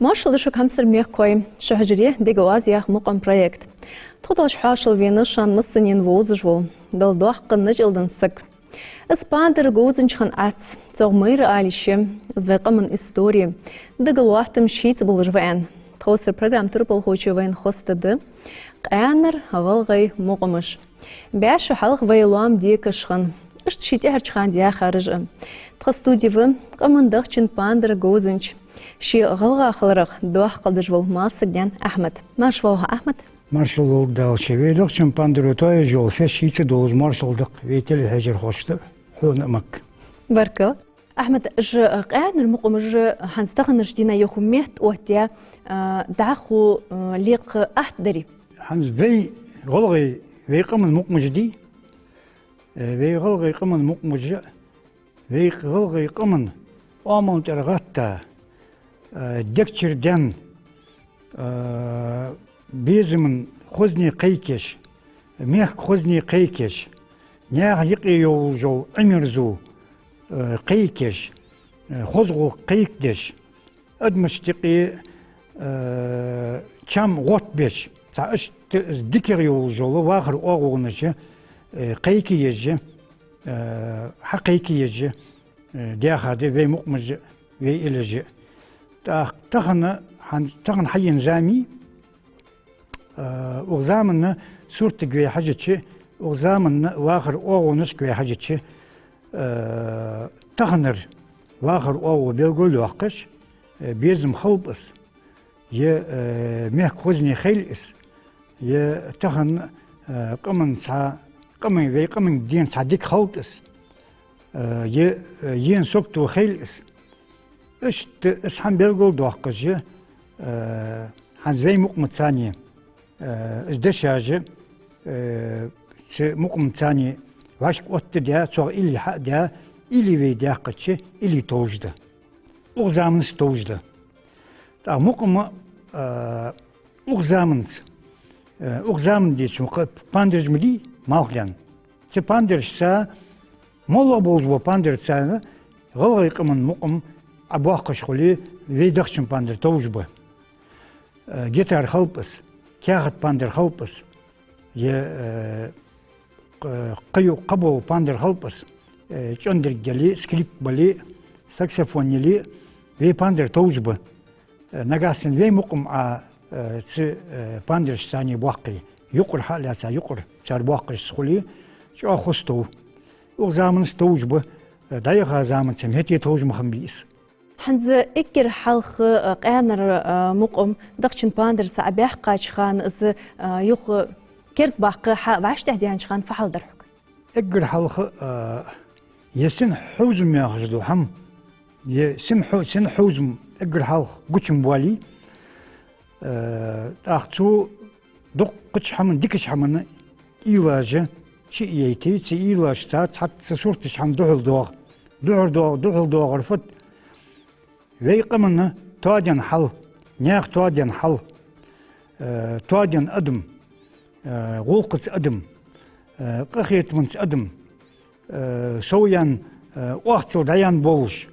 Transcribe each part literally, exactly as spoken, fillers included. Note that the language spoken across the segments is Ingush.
Маршал да шуга, хьамсара мехкахой, шо хьажаргда «Дега оаз» яха мукъамча проект. Тхо долча хьоашалгӀа вена шун массанена вовзаш вола, Далла доккха начӀал даь саг. Из пандар говзанча хинна Ӏац, цох майра ала йиш я, из вай къаман истори, дага лоаттам шийца болаш ва аьнна. Тховсара программа турпалхочо вайна хоастадаьд къаьнара гӀалгӀай мукъамаш. БӀаь шу хьалха вай лоам декаш хинна, иштта ший тӀехьарча хана даьхараш а. Тха студе ва къаман дахчан пандар говзанча, ше гӀалгӀа хиларах доккха деш вола Малсагнаькъан Ахьмад. Марша воагӀалва, Ахьмад. Маршал волва Дала. Ше вай дахчан пандаро тоаеш йола фес шийца долаш маршал да-кх вай телехьежархошта а, хьона а, Макка. Баркал. Ахьмад, уж къаьнара мукъамаш хӀанз таханарча дийнахьа юха метта оттаяь, а, дӀахо, а, лекха атта дарий? ХӀанз вай гӀалгӀай, вай къаман мукъамаш дий, э, вай гӀалгӀай къаман мукъамаш, вай гӀалгӀай къаман оамал тӀера гӀатта, э, дегчура даьнна, э, безама хозне кхайкаш, мехка хозне кхайкаш, наьха юкъе йолаш йола Ӏимерзо, э, кхайкаш, э, хоза гӀулакх кхайкадеш, адамашта юкъе, э, чам гӀоттабеш, цхьа иштта дикагӀа йолаш йола вахара оагӀонаш, э, кхайкаеш, э, хьакхайкаеш, э, даьха да вай мукъамаш а, вай иллеш а. ТӀаккха тахан, хӀанз тахан хьаена зама, э, укх заман суртага вай хьежача, укх заман вахара оагӀонашка вай хьежача, э, таханара вахара оагӀув белгалйоаккхаш, э, безам хилба из, е, э, мехка хозне хийла из, е тахан, э, къаман цхьа, къаман, вай къаман ден цхьа дика хилба из, э, е, э, ена сагото хийла из. Иштта из хӀама белгалдоаккхаш, э, хӀанз вай мукъамаца цхьана, э, из дешаш, э, цу мукъамаца цхьана вӀашка оттадаь, цох илли хьадаь, илли вай даьккхача, илли товш да. Укх заманца товш да. ТӀаккха мукъам, э, укх заманца, э, укх заман дечун кхы пандараш ма дий, малхдаьнна. Цу пандарашца, моллагӀа болаш бола пандарашца гӀалгӀай къаман мукъам Ӏобоаккхаш хуле, вай дахчан пандар товш ба. Э, гитара хилба из, каьхат пандар хилба из, е, э, кх-, кхы ю-, кхыбола пандар хилба из, э, чӀондарг яле, скрипка бале, саксофон яле, вай пандар товш ба. Э, нагахьа санна вай мукъам Ӏа, э, цу, э, пандарашца цхьана боаккхе, юкъара хьа а лаьца, юкъара цар боаккхаш хуле, чӀоагӀа хоза тов. Укх заманца товш ба, э, дӀаяхача заманца-м хӀаьта а товш ма хиннабий из. ХӀанз эггара хьалха, э, къаьнара, э, мукъам дахчан пандарца Ӏобаьккхача хана, из, э, юха керда баккха хьа вӀаштӀехьадаьннача хана фу хьал дар хьога? Эггара хьалха, э, е сина хьувзам яхаш дола хӀама, е сина хьу-, сина хьувзам эггара хьалха гучабоале, э, тӀаккха цо дуккхача хӀаман, дикача хӀаман уйлаш чу а яйтай, цу уйлашца цхьацца сурташ хӀама духьал доагӀа. Духьал доагӀа, духьал доагӀар фуд? Вай къаман тоаденна хьал, наьха тоаденна хьал, э, тоаденна адам, э, гӀулакхаца адам, э, къахетамца адам, э, сов яьнна, э, охцал дӀаяьнна болаш,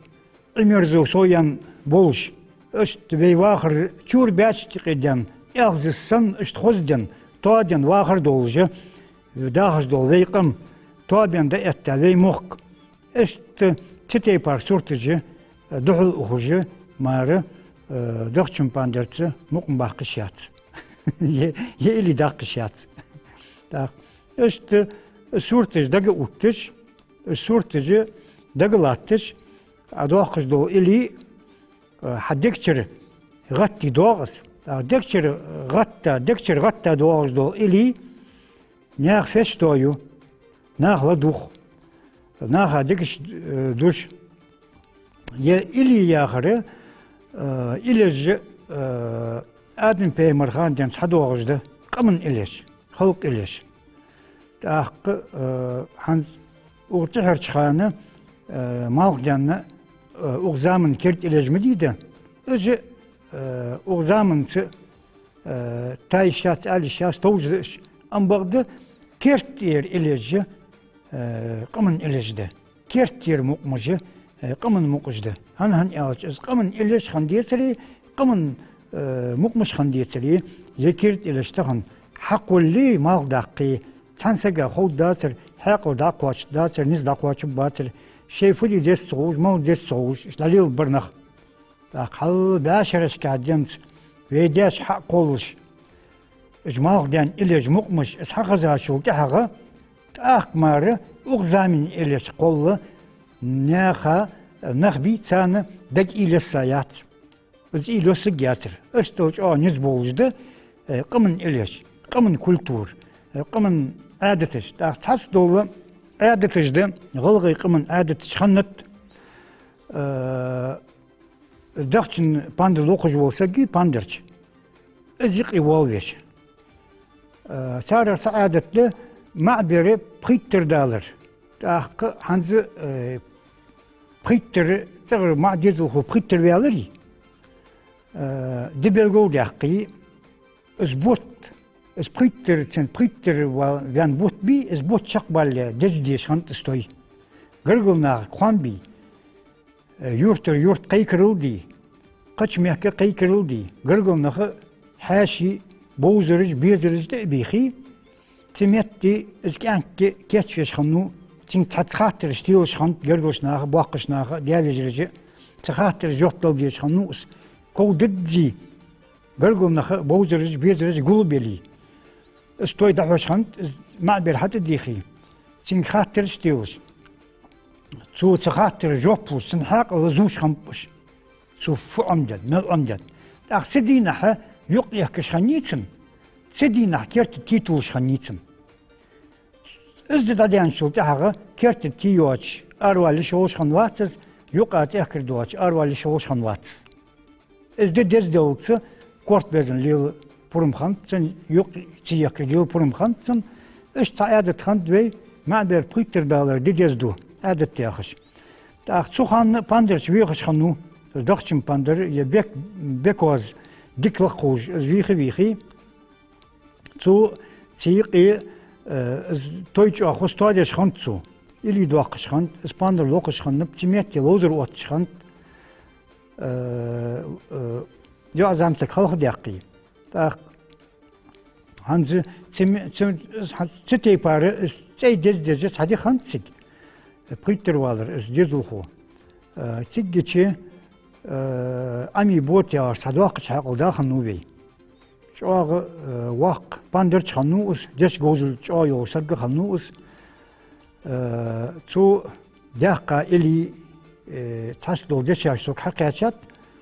Ӏимерзо сов яьнна болаш, иштта вай вахар чура баьча тӀекъе даьнна, аьлхза санна, иштта хоза денна, тоаденна вахар долаш, дахаш дола вай къам, тоабенна дӀаэтта вай мохк. Иштта цу тайпара сурташ, э, духьал ухаш мара, э, дахчан пандарца мукъам баккха йиш яц. Е, е илли даккха йиш яц. ТӀаккха иштта сурташ дага увтташ, сурташ дага латташ, Ӏа доаккхаш дола илли, э, хьа дегчура гӀатте доагӀа из. ТӀаккха дегчура гӀатта, дегчура гӀатта доагӀаш дола илли наьха фес тоаю, нах ладувгӀ, наха дегаш, э, душ. Е илли яхар, э, иллеш, э, Адам пайхамара хана денз хьадоагӀаш да, къаман иллеш, халкъа иллеш. ТӀаккха, э, хӀанз укх тӀехьарча хана, э, малхдаьнна, э, укх заман керда иллеш ма дий да, уж, э, укх заманца, э, та йиш яц, ала йиш яц, товш да уж. Ам бакъда керттера иллеш, э, къаман иллеш да. Керттера мукъамаш, э, къаман мукъамаш да. ХӀана, хӀана аьлча, из къаман иллеш хинна децаре, къаман, э, мукъамаш хиннадацар, е керда элаш тахан хьакхоллале, малх даккхе, цхьан сага ховргдацар, хьаькъал дӀакхоачаргдацар, низ дӀакхоачаргбацар, шоай фу де деза ца ховш, мала деза ца ховш, иштта дӀалелабар нах. ТӀаккха хьал бӀаь шерашка денз вай даьша хьакхоллаш, уж малх даьнна элаш, мукъамаш, из хьахезачул тӀехьагӀа, тӀаккха мара укх заман элаш кхолла наха, нах бий, царна дага уйла еш яц. Из уйла еш яцар. Иштта чӀоагӀа низ болаш да, э, къаман элаш, къаман культура, э, къаман Ӏадаташ. ТӀаккха цхьацца дола Ӏадаташ да, гӀалгӀай къаман Ӏадаташ хиннад, э, дахчан пандар локхаш вола саг вий, пандарча, из юкъе воалавеш. Э, царех цхьа Ӏадат да маӀа бер пхийттара далар. ТӀаккха хӀанз, э, пхийттара, цӀагӀара маӀа дезалхо пхийттара ваьлар, э, ди белгалдаьккхе, из бутт, из пхийттара, цун пхийттара ва-, ваьнна бутт бий, из бутт чакхбаллале деза дезаш хиннад из той. Гаргара наха кхоам бий, э, юртара юрта кхайкарал дий, кхыча мехка кхайкарал дий, гаргара наха хьаьший, бовзараш, безараш тӀа а бийхе, цу метте из кӀаьнк кечвеш хиннав, цунга цхьацца хаттараш телаш хиннад гаргарча наха, боккхача наха, даь-вежарашта цу хаттарашта жоп дала дезаш хиннав из. Ков дадзе, гаргара наха, бовзараш, безараш гулбеле, из той дӀахьош хиннад, из маӀа бер хьатӀадийхе, цунга хаттараш телаш, цо цу хаттарашта жоп луш, цун хьаькъал зувш хиннаб уж. Цо фу Ӏомадаьд, мел Ӏомадаьд. ТӀаккха цу дийнахьа юкъ ехкаш хиннай цун, цу дийнахьа керта тӀа туллаш хиннай цун. Из ди дӀадаьнначул тӀехьагӀа керта тӀа йоацаш аравала йиш йолаш хиннавац из, юкъа тӀехкар доацаш аравала йиш йолаш хиннавац из. Из ди деза даллалца корта безам лела пурам хиннад цун, юкъ ца ехкар лела пурам хиннад цун. Иштта цхьа Ӏадат хиннад вай, маӀа бер пхийттара далар ди деза ду, Ӏадат яхаш. ТӀаккха цу хана пандарча вехаш хиннав, из дахчан пандар, е бек-, бекоаз дика лакхавувш, из вийхе-вийхе, цо цу юкъе, э, из той чӀоагӀа хоза тоадеш хиннад цо. Илли доаккхаш хиннад, из пандар локхаш хиннаб, цу метте ловзар отташ хиннад, э, э, йоӀ-зӀамсаг хьалхадаьккхе. ТӀаккха хӀанз цу ме-, цу, цу тайпара из цӀай деза-дезаш цхьа ди хиннад цига, пхийттара валар из дезалхо. Э, циггача, э, Ӏамий Бота яхаш цхьа доккхача хьаькъала да хиннав вай. ЧӀоагӀа, э, воккха пандарча хиннав из, деша говзал чӀоагӀа йолаш саг хиннав из. Э, цо даьккха илли, э, цхьацца дола дешаш сога хьакхаьчад.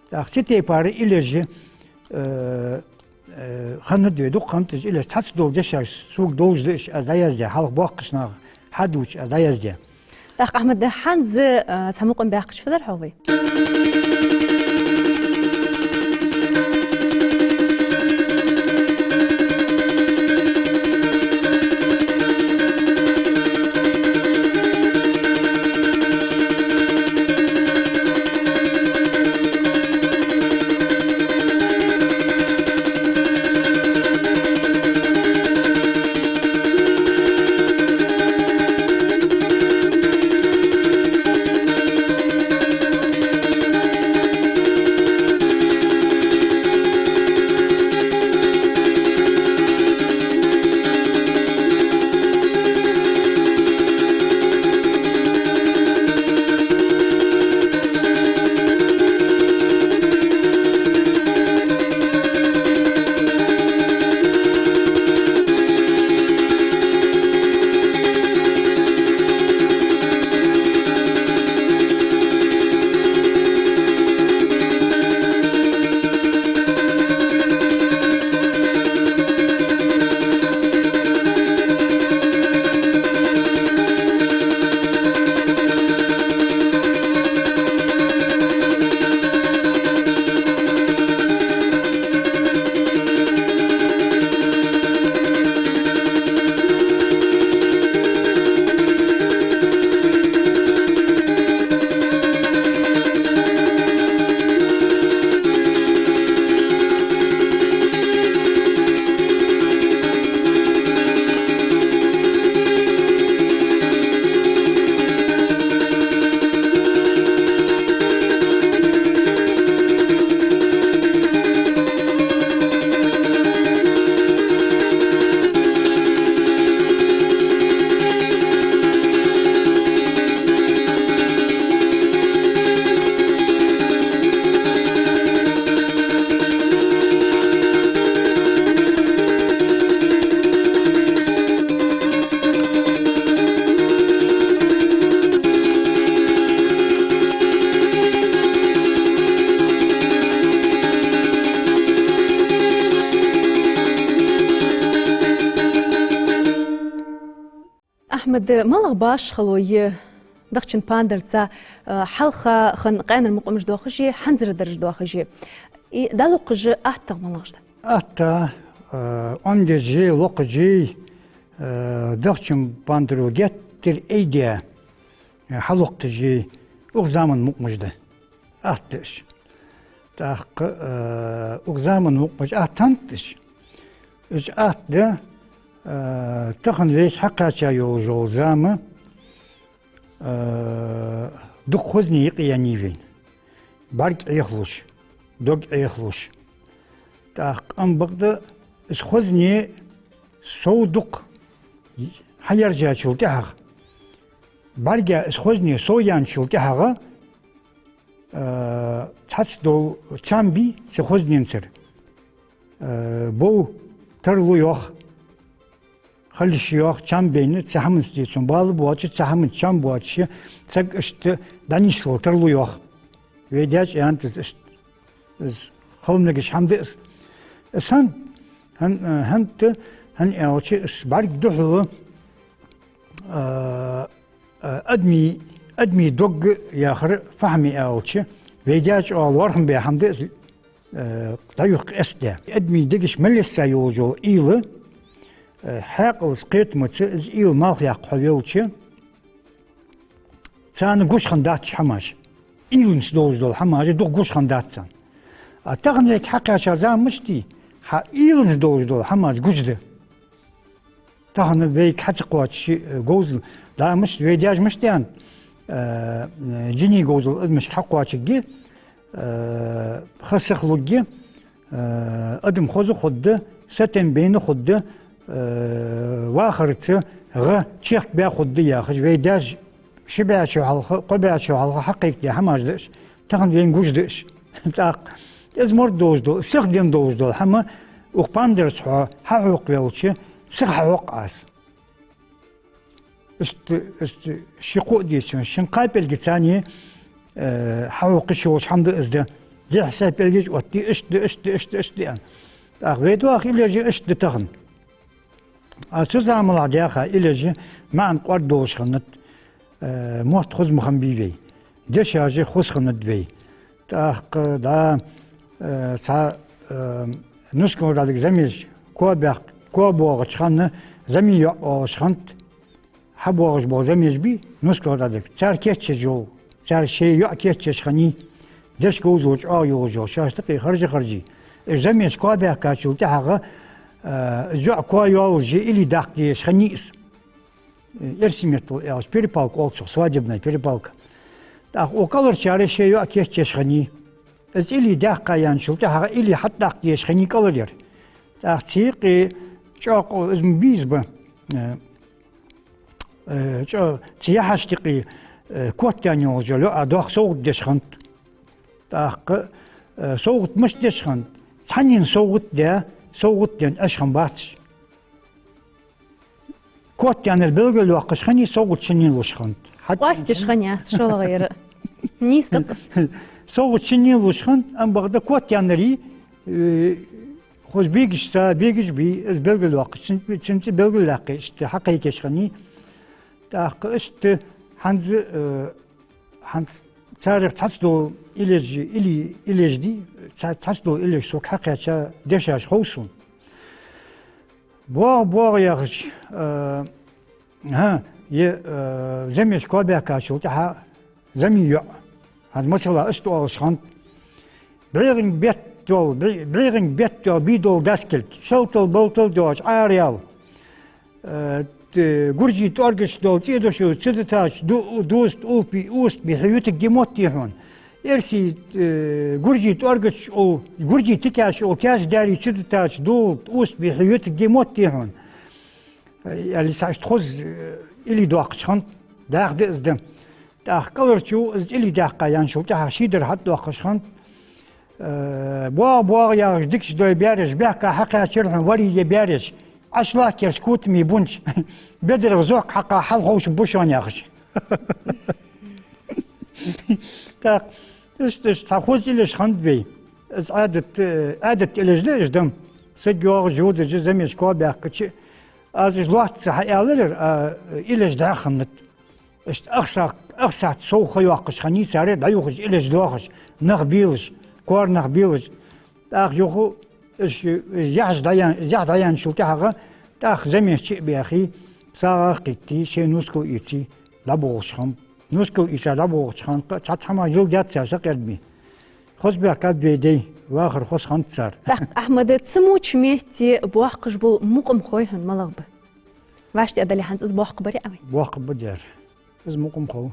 ТӀаккха цу тайпара илли, э, э, хиннад вай, дукха хиннад уж илли, цхьацца дола дешаш сога долаш да уж, аз дӀаяздаь, хьалха боккхача наха хьадувцаш аз дӀаяздаь. ТӀаккха, Ахьмад, хӀанз, э, цхьа мукъам баьккхача фу дар хьогӀ вай? Де малагӀа башхало я дахчан пандарца, э, хьалха хинна къаьнара мукъамаш доахаш а, хӀанзара дараш доахаш а? И дӀалокхаш а аттагӀа малагӀаш да? Атта, э, Ӏомадеш а, локхаш а, э, дахчан пандаро геттара айдаь, э, хьалокхаш а, укх заман мукъамаш да. Атта уж. ТӀаккха, э, укх заман мукъамаш атта хӀанз уж. Уж атта да, э, тахан вайца хьакхаьча йолаш йола зама, э, дукха хозне юкъеяьннай вайна. БӀарг Ӏехалуш, дог Ӏехалуш. ТӀаккха ам бакъда уж хозне сов дукха хьаяржачул тӀехьагӀа, бӀарга уж хозне сов яьнначул тӀехьагӀа, э, цхьацца дола чам бий цу хозненцара, э, бов тарлу йоах, хала йиш йоах, чам байна, цу хӀаманца децун бала боацаш, цу хӀаманца чам боацаш, саг иштта дӀанийсвала тарлу йоах. Вай даьша аьннад из иштта. Из хала мегаш хӀама да из. Из хӀан-, хӀан-, э, хӀанз, хӀана аьлча, из бӀарга духьала, э, э, адамий, адамий дог яхар фу хӀама я аьлча, вай даьша оал лоархӀам баь хӀама да из, э, дӀаювха эсде. Адамий дегаш мел йисса йолаш йола уйла, э, хьаькъалца, кхетамца из уйла малх яккха хьо велча, царна гуш хиннадац уж хӀамаш. Уйланца долаш дола хӀамаш дукха гуш хиннадац царна. А тахан вайга хьакхаьча зама мишта я, хьа уйланца долаш дола хӀамаш гуш да. Тахан вайга хьа ца кхоачаш, э, говзал, да, мишта, вай даьша мишта аьннад, э, э, жиний говзал адамашка хьакхоачаргья, э, ха сихлургья, э, адам хоза хургда, сатем байна хургда, э, вахарца гӀа чехка баь хургда яхаш, вай даьша ши бӀаь шу хьалха, кхо бӀаь шу хьалха хьакхайкадаь хӀамаш да уж, тахан вайна гуш да уж. ТӀаккха из морд долаш дола, сихденна долаш дола хӀама укх пандарца хьо хьахьокха велча, сиха хьахьокх Ӏа из. Иштта, иштта ши-кхо а дийцача, шин кхаь пӀелгаца, э, хьахьокхаш йолаш хӀама да из, да. Дехьа-сехьа пӀелгаш оттаде, иштта да, иштта да, иштта да, иштта да аьнна. ТӀаккха вай доаха илеш а иштта да тахан. А цу замалахь даьха илеш а маӀан кӀоарга долаш хиннад, э, мотт хоза ма хиннабий вай. Дешаш а хоза хиннад вай. ТӀаккха, да, э, цхьа, э, нускал дӀадига замеш коа баьхка, коа боагӀача хана зама йоӀ оалаш хиннад, хьабоагӀаш бола замеш бий, нускал дӀадига. Цар кийчъеш йола, цар шоай йоӀ кийчъеш хиннай, дешаш говзал чӀоагӀа йолаш йола, шоаш тӀакхий харжа-харжий. Уж замеш коа баьхкачул тӀехьагӀа, э, йоӀ коа йоаллаш, илли даккха дезаш хиннай из. Э, эрсий меттала аьлча, перепалка оал цох, свадебная перепалка. ТӀаккха укх кӀалхарчар шоай йоӀ кийчъеш хиннай. Из илли даьккха яьнначул тӀехьагӀа илли хьатӀадаккха дезаш хиннай кӀалхаръяр. ТӀаккха цу юкъе чӀоагӀа, из ма бий из ба, э, э, чӀо-, цу яхьашта юкъе, э, котдаьнна йолаш йола йоӀ а дох совгӀат деш хиннад. ТӀаккха, э, совгӀат мишта деш хиннад? Цхьаннена совгӀат даь, совгӀат денна Ӏеш хиннабац уж. Котдаьннар белгалйоаккхаш хиннай, совгӀат шиннена луш хиннад. Хьа- Къоастадеш хиннаяц шоллагӀа яр. Нийса да-кх из. СовгӀат шиннена луш хиннад, ам бакъда котдаьннар, э, хоза бегашца, бегаш бий, из белгалйоаккхаш, цун, цун цӀи белгалъяьккхай, иштта хьакхайкаш хиннай. ТӀаккха иштта хӀанз, э, хӀанз царех цхьацца дола илеш, илли илеш дий, цхьа-, цхьацца дола илеш сога хьакхаьча дешаш хов сона. БоагӀа, боагӀа яхаш, э, хӀа, е, э, замеш коа баьхкачул тӀехьагӀа зама йоӀ. ХӀанз масала иштта оалаш хиннад: бӀегӀанга бетта йола, бӀе-, бӀегӀанга бетта йола бий дола даскилг, шалтал-балтал доацаш Ӏараяла. Э, т-, гуржий тӀоаргача дола цӀедашу ца дитача ду-, дузта улпи, уст бихьа ютаргья мотт дий хьона. Эрсий, э, гуржий тӀоаргача ул, гуржий тикаш ул каьча даьрий ца дитача дулт, уст бихьа ютаргья мотт дий хьона. Э, аьле, цхьа иштта хоза, э, илли доаккхаш хиннад, дӀаьха да из да. ТӀаккха кӀалхарчо из илли даьккха яьнначул тӀехьагӀа шийдар хьатӀадоаккхаш хиннад. Э, боагӀа, боагӀа яхаш, дикача дой баьржа, баьхка хьакхаьчар хьона варий е баьржа. Ӏаш лахкерш котамий бунч. Бедарах зохка хьакха хьалховшаб шоана яхаш. ТӀаккха иштта, иштта цхьа хоза илеш хиннад вай. Из Ӏадат, э, Ӏадат илеш да уж да. Саг йоагӀаш, йодаш, замеш коа баьхкача, Аз уж лоацца хьааьлар, а, илеш дӀаханнад. Иштта ах сахь-, ах сахьат сов ха йоаккхаш хиннай цар, дӀаювхаш, илеш доахаш, нах белаш, коара нах белаш. ТӀаккха юха уж яхьаш дӀаяьн-, яхь дӀаяьнначул тӀехьагӀа, тӀаккха замеш чу а баьхий, сагӀа а кхийттий, шоай нускал ийций, дӀаболхаш хиннаб. Нускал ийца дӀаболхача хана кхы цхьа цхьа мара йилла даьд цар сакъердаме. Хоза баьхкаб вай дай, вахар хоза хиннад цар. ТӀаккха, Ахьмад, цу моча метте боахкаш бола мукъамхой хьона малагӀа ба? Вешта а дале, хӀанз из боахкабаре Ӏа вайна? Боахкабадар. Из мукъамхой.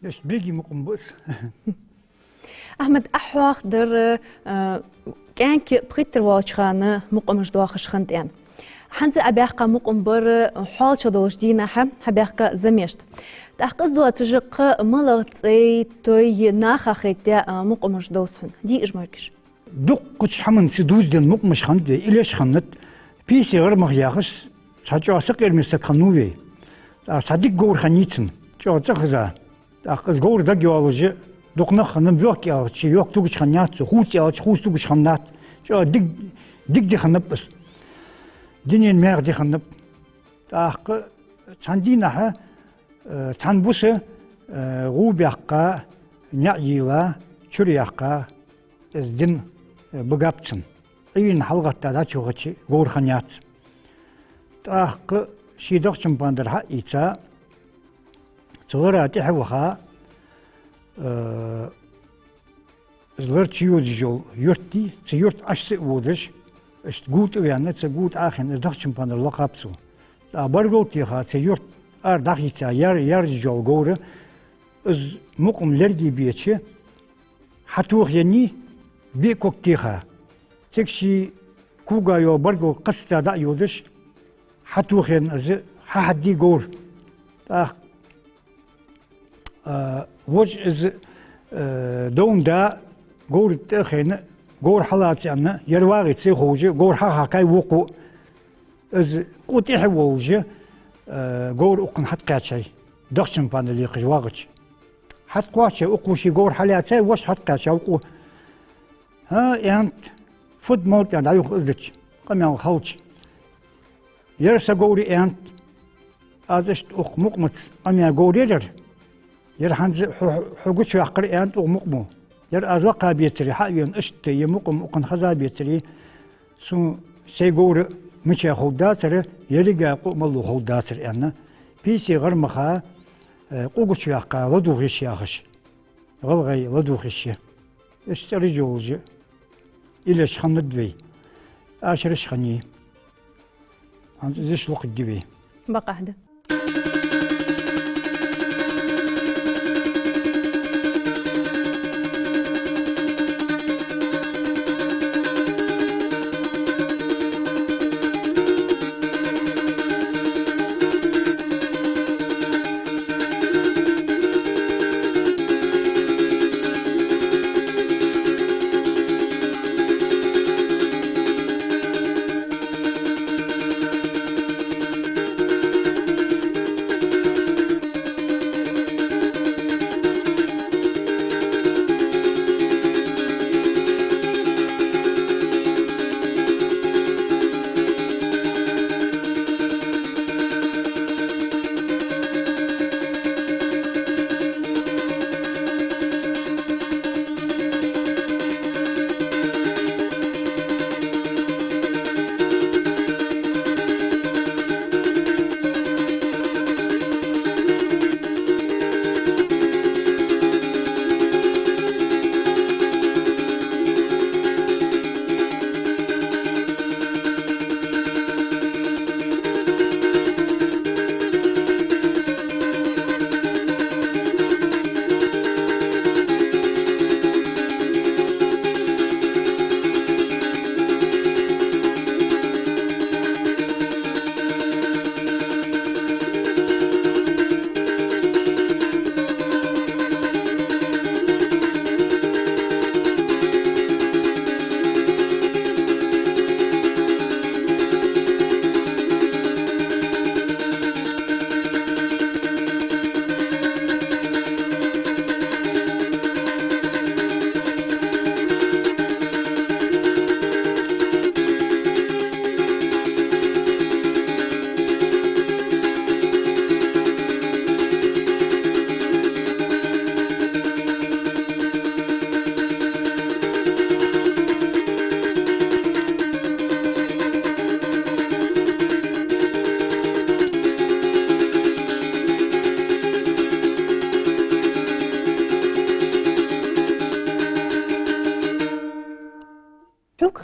Иштта беги мукъам ба из. Ахьмад, Ӏа хьоахадар, а, кӀаьнк пхийттара волча хана мукъамаш доахаш хиннад аьнна. ХӀанз Ӏа баьккха мукъам бар хьоалчагӀа долча дийнахьа хьабаьхка замешта. ТӀаккха из доацаш кхы малагӀа цӀай, той, наха хетта, а, мукъамаш довз хьона? Дий уж моргаш? Дуккхача хӀаманца дувзаденна мукъамаш хиннад вай, илеш хиннад, пийсий гӀармах яхаш, цхьа чӀоагӀа сакъердаме саг хиннав вай. ТӀаккха цхьа дика говр хиннай цун, чӀоагӀа цӀихеза. ТӀаккха из говр дагайоалаш, дукха нах хиннаб, йохка аьлча, йохка тугаш хиннаяц цо, хувца аьлча, хувца тугаш хиннаяц. ЧӀоагӀа дика, дика ди хиннаб из. Динен маьха ди хиннаб. ТӀаккха цхьан дийнахьа, э, цхьан буса, э, гӀув баьккха, наӀар йийлла, чура яьккха, из дин, э, бигаб цунна. Ӏуйранна хьалгӀатта дӀачувахача говр хиннаяц. ТӀаккха ший дахчан пандар хьаийца, цу лара тӀехьа ваха, э, из лар чуйодаш йола юрт дий, цу юрта Ӏаш ца а водаш, иштта гу тӀа ваьнна, цу гу тӀа Ӏохайна, из дахчан пандар лакхаб цо. ТӀаккха баргал теха, цу юрта ара дӀахийца, яр-, яржаш йола говр, из мукъам лерге беча, хьатохаеннай, биъ ког теха. Цига ший кога йола баргал кхасса дӀа а йодаш, хьатохаеннай из, хьахьаддий говр. ТӀаккха, а, вож из, а, довна да говра тӀа а хайна, говр хьалаца аьнна, ер вагӀий ца ховш, говр хьахьакхай вокхо. Из къу тӀехьа волаш, а, говр укханна хьатӀакхаьчай, дахчан пандар лекхаш вагӀача. ХьатӀакхоачай укхо, ший говр хьалаьцай, вож хьатӀакхаьчав къу. ХӀа, аьннад, фуд мала тӀа дӀаювха из дича, къамаьл хилча. Ер са говр я, аьннад, аз иштта укх мукъамца къамаьл говр яр ер. Ер хӀанз хьо, хьо гучаваккхар, аьннад, укх мукъамо. Ер аз ваккха бецаре, хьа а вена, иштта ер мукъам укханна хеза бецаре, сона сай говр мича ховргдацар, еррига къу малав ховргдацар, аьнна, пийсий гӀармаха, э, къу гучаваьккха, ладувгӀа йиш яхаш. ГӀалгӀай ладувгӀа йиш я. Иштта цӀераш йолаш, илеш хиннад вай. Ашараш хиннай. ХӀанз из иштта лохаргья вай. Бакъахьа да.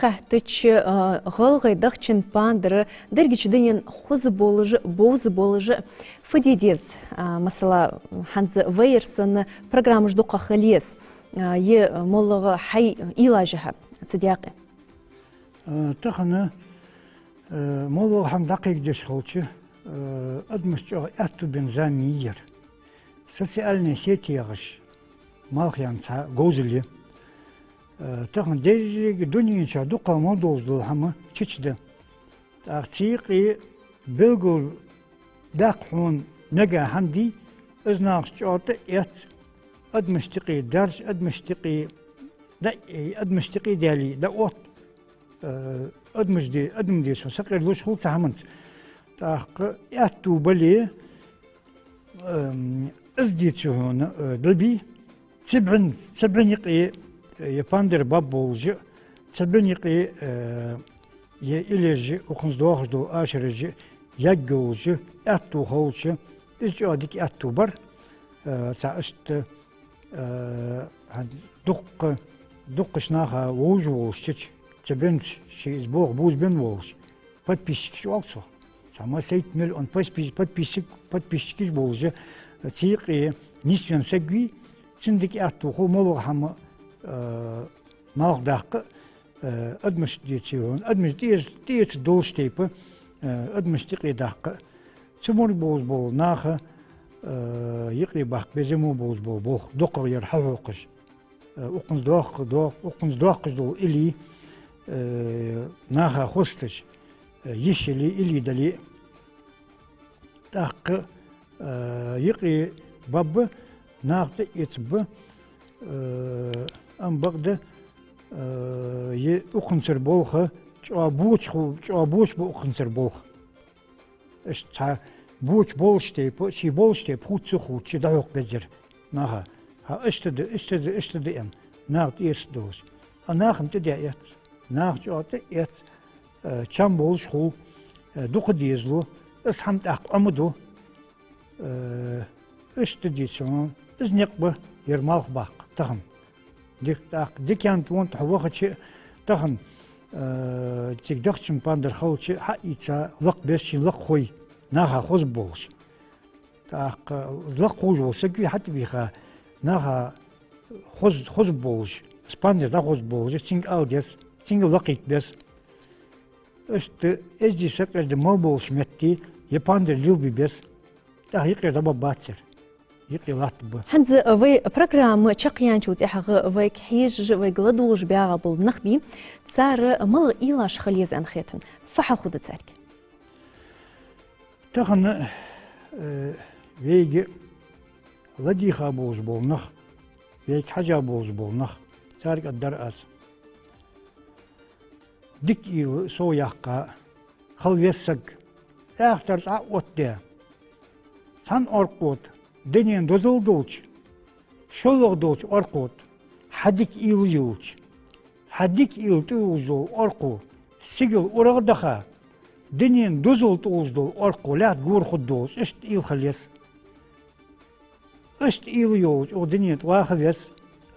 кхаьчача, а, гӀалгӀай дахчан пандар дерригача дунен хоза болаш а, бовза болаш а фу де деза? А, масала, хӀанз вай ер санна программаш дукха хила еза. А, е моллагӀа хьай уйлаш хьа цу даькъе? А, тахан, а, моллагӀа хӀама дӀакхайкадеш хилча, а, адамашта чӀоагӀа аьттув бенна зама я ер. Социальни сеть яхаш, малхъяьнна цхьа говзал я. Э, тахан деррига дунен чу дукха ма довза дола хӀама чича да. ТӀаккха цу юкъе белгалдаккха хьона мега хӀама дий, из нахаца чӀоагӀа тӀаэц, адамашта юкъе дарж, адамашта юкъе да-, э, адамашта юкъе даьле, дӀаотт, э, адамаш де-, адам дийца сакъердалуш хул цу хӀаманца. ТӀаккха аьттув бале, эм, из дийца хьона, э, дӀабий, цу бӀун, цу бӀун юкъе, э, е пандар баб болаш а, цу бӀун юкъе, э, е илеш а, укхунца доахаш дола ашараш а яггӀа йолаш а, аьттув хилча, из чӀоагӀа дика аьттув бар, э, цхьа иштта, э, хӀа, дуккха, дуккхача наха вовзаш волаш чича, цу бӀунца ше из болх бовзабенна волаш, подписчикаш оал цох. Цхьа массайтта миллион подпи-, подписчик-, подписчикаш болаш а, цу юкъе нисвенна саг вий, цунна дика аьттув хул моллагӀа хӀама, э, малхадаккха, э, адамашта дийца хьона, адамаш тӀаэц-, тӀаэцаргдолаш тайпа, э, адамашта юкъе даккха. Цу морг болаш бола наха, э, юкъе баккха безам болаш бола болх дукхагӀа яр хьахьокхаш. Э, укхунца доаккх-, доаккх-, укхунца доаккхаш дола илли, э, наха хозийташ, э, йиш яле, илли дале. ТӀаккха, э, юкъе баб а, наха тӀаэцаргба, э, ам бакъда, э, е укхунцара болх чӀоагӀа боча ху-, чӀоагӀа боча ба укхунцара болх. Иштта цхьа боча болаш тайпа, ший болаш тайпа хувца а хувцаш дӀахьокха безар наха. ХӀа, иштта да, иштта да, иштта да аьнна, наха тӀаэцаргдолаш. А наха-м тӀадеэц. Наха чӀоагӀа тӀаэц, э, чам болаш хул, э, дукха дезалу, из хӀама тӀаккха Ӏомаду. Э, иштта дийца хьона, из никъ ба ер малхбаккха тахан. Дика тӀаккха, дикан тӀа вон тӀа хьо вахача а тахан, э, цига дахчан пандар хилча а хьаийца лакха бес шийна лакхахой, наха хоза болаш. ТӀаккха лакха ховш вола саг вий хьатӀавийха, наха хоза, хоза болаш, из пандар дӀахоза болаш, цунга ала деза, цунга лакхийта беза. Иштта эздий сакъерда мел болча метте е пандар лелабе беза. ТӀаккха юкъера дӀабаргбац ер. Юкъе латтаргба. ХӀанз вай программа чакхъяьнначул тӀехьагӀа вайга хьежаш, вайга ладувгӀаш баьгӀа бола нах бий, цар малагӀа уйлаш хила еза аьнна хет хьона? Фу хьал хургда царга? Тахан, э, вайга ладийгӀа болаш бола нах, вайга хьежа болаш бола нах, царга аргдар аз. Дика уйла совъяккха хила веза саг. Эхтар цхьа а оттадаь, цхьан оаркхо тӀа, дунен дозал долча, шоллагӀа долча оаркхо тӀа, хьа дика уйла йолча, хьа дика уйла тӀайолаш йола оаркхо сигала урагӀа даха, дунен дозал тӀайолаш дола оаркхо лаьтта гора хургдолаш, иштта уйла хила еза. Иштта уйла йолаш укх дунен тӀа ваха веза,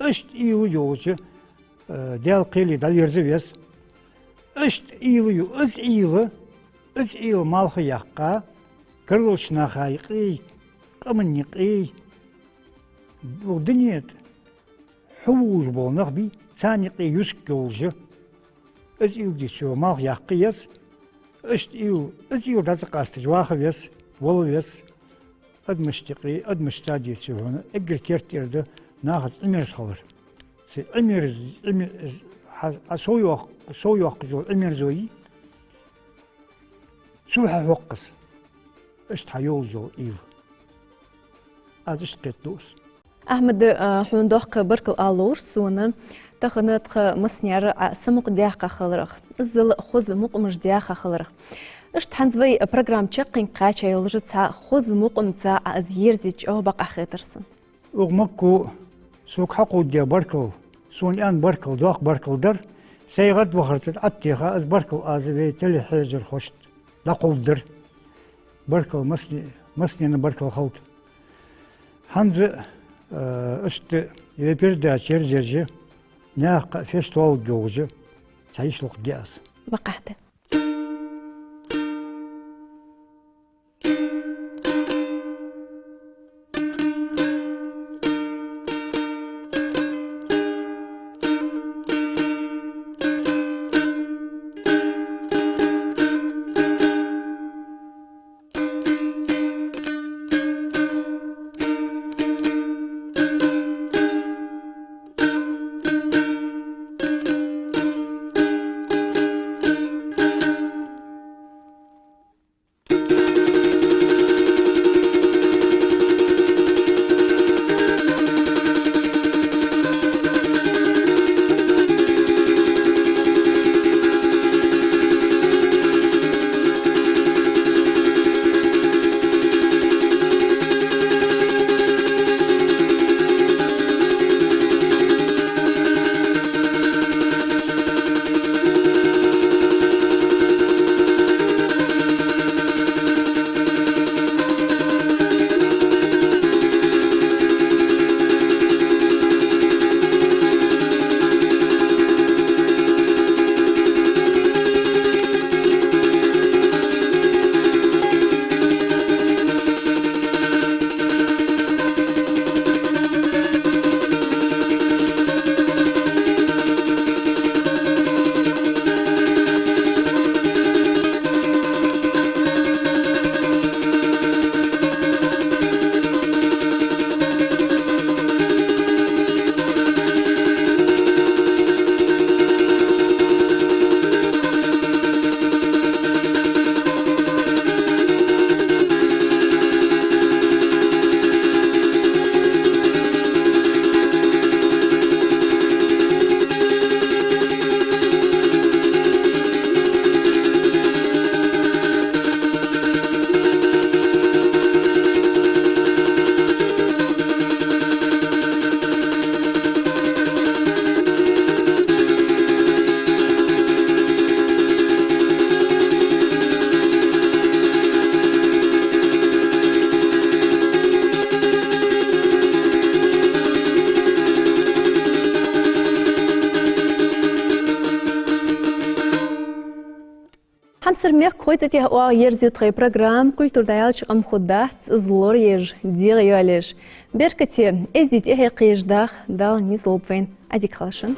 иштта уйла йолаш, э, Даьла кхеле дӀаверза веза. Иштта уйла ю-, из уйла, из уйла малха яккха, карарча наха юкъе, къаман юкъе, укх дунен тӀа хьо вувш бола нах бий, царна юкъе юск йолаш, из уйла дийца малха яккха еза, иштта уйла, из уйла дӀа ца къасташ ваха веза, вола веза. Адамашта юкъе, адамашта дийца хьона, эггара керттера да нахаца Ӏимерза хилар. Цу Ӏимерз-, Ӏиме-, хьа-, хьа совйоаккх-, совйоаккхаш йола Ӏимерзо йий, цо хьахьокх из. Иштта хьайолаш йола уйла. Аз иштта кхетаду аз. Ахьмад, а, хьона доккха баркал ала ловр сона. Тахан тха массане а Ӏа самукъадаьха хиларах, иззал хоза мукъамаш даьха хиларах. Иштта хӀанз вай программа чаккхенга кхаьча йолаш цхьа хоза мукъамца Ӏа из ерзийта чӀоагӀа бакъахьа хетар сона. Укх Макко сога хьакховдадаь баркал, сона аьнна баркал, доккха баркал дар, сай гӀадвахарца тӀатеха, из баркал аз вай телехьежархошта дӀакховдадар. Баркал, масне-, массанена баркал хилда. ХӀанз, э, иштта вай передача ерзаеш я, наьха кхы а фестивалга йолаш я. цхьа йиша лохаргья аз. Бакъахьа да. Хьамсара мехка хой цӀи тӀехьа оаха ерзаю тха программа. Культура дӀаяьлча къам хургдац из лораеш, дегӀайоалаеш. Беркате эздий тӀехье кхееш даха Дала низ лулба вайна. Ӏадика хийла шун.